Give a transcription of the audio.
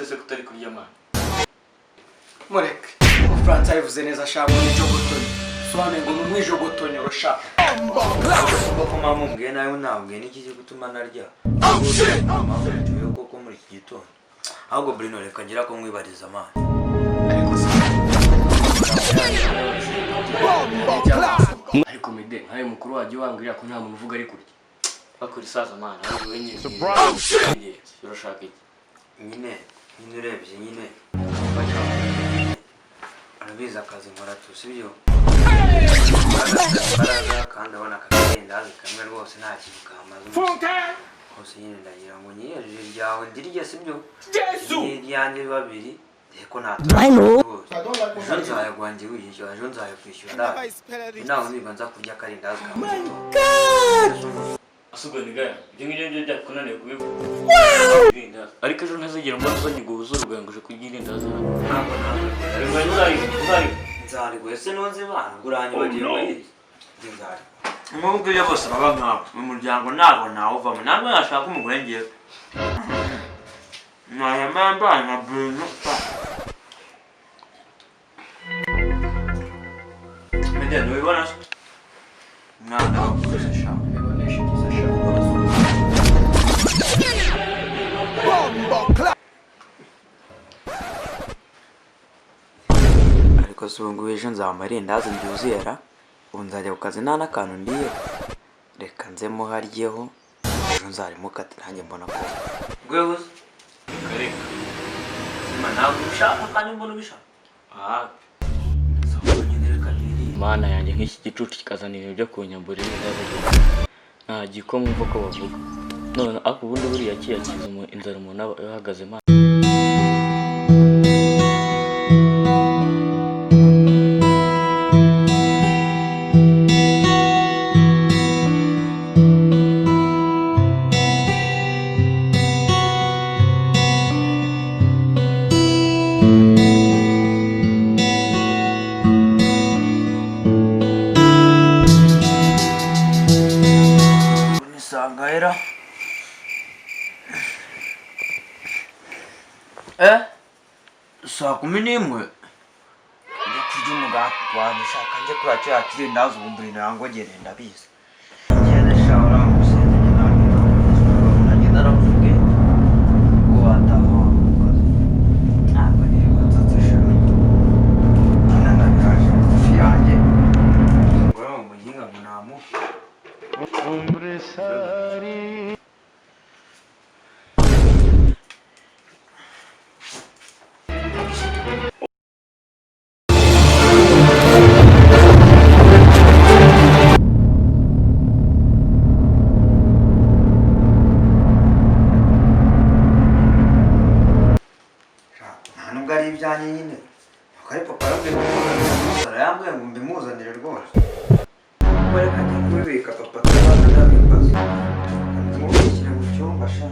Se kutari kurya, man? Mureke, Umufaransa yabivuze neza sha, ngo ni jogotonyo, sobanuye ngo ni umwijogotonyoro sha. Koko mama, umbwiye nawe, nabwiye n'iki cyo gutuma narya? Mama, koko muri iki gitondo ahubwo Bruno, reka ngira ko nkwibariza, man. Ariko se Ariko mede nkawe mukuru wajya wambwira ko nta muntu uvuga ari kurya bakora isaza, man. Ahubwo wowe nyine urashaka iki? Nyine urebye nyine, urabizi akazi nkora tu, sibyo? Imbaraga kandi abona akarendazi kamwe rwose nta kintu kamaze hose. Nyine ndagira ngo nyihereje ryawe ndirye, sibyo? Iryanjye babiri dore ko nta rwose. Ejo nzayaguha njye wishyura, ejo nzayakwishyura. Ndaje nawe niba nza kurya akarindazi kawe. Asubwo nigaya ibyo ngibyo byo byakunaniye kubivuga irindazi, ariko ejo ntazigera mbona uzanye guhuza uruganguje kurya irindazi hano. Ntabwo Ariko uzari nzariguha. Ese nunze imana ngo uranyibagiwe? Njye nzariguha. Nk'ubu iyo bose baba nkawe mu muryango, ntabwo nawuvamo, ntabwo yashaka umugore. Ngewe nahema mbaye nka Bruno. Mede, ntubibona se umwana wakuze sha? Bibonesha ibyiza sha. Ariko se ubu ngubu ejo nzaba irindazi ryuzuye ra? Ubu nzajya ku kazi nta n'akantu ndiye. Reka nzemo haryeho, ejo nzarimukate nanjye mbona ko rwego se. Kareka. Sima, ntabwo ubishaka kandi mbona ubishaka. Ah. Sawa nyine, reka nirire. Mana yanjye, nk'iki gicucu kikazana ibintu byo kunyambura irindazi, nta gikoma. Umva ko bavuga none, ariko ubundi buriya kiyakiza inzara umuntu aba ahagaze, man. Nisanga era eh saa 11, njya kurya umugati wanjye. Shaka njye kuriya kiriya kirindazi. Ubu mbere nangogere, ndabizi. Ngende sha, uramusenze nanjye naravuge ngo wataha ku kazi. Ntabwo nirirwa nsatse sha, nyine ndabiraje ifi yanjye ngo mu muginga ngo namuhe. Nta nubwo ari ibyanjye nyine, ntabwo ari papa yambwiye ngo mbimuzanire, yambwiye ngo mbimuzanire rwose. Ubwo reka njye kubibika, papa atazaza ndabimbaza. Ndimubikire mu cyumba sha.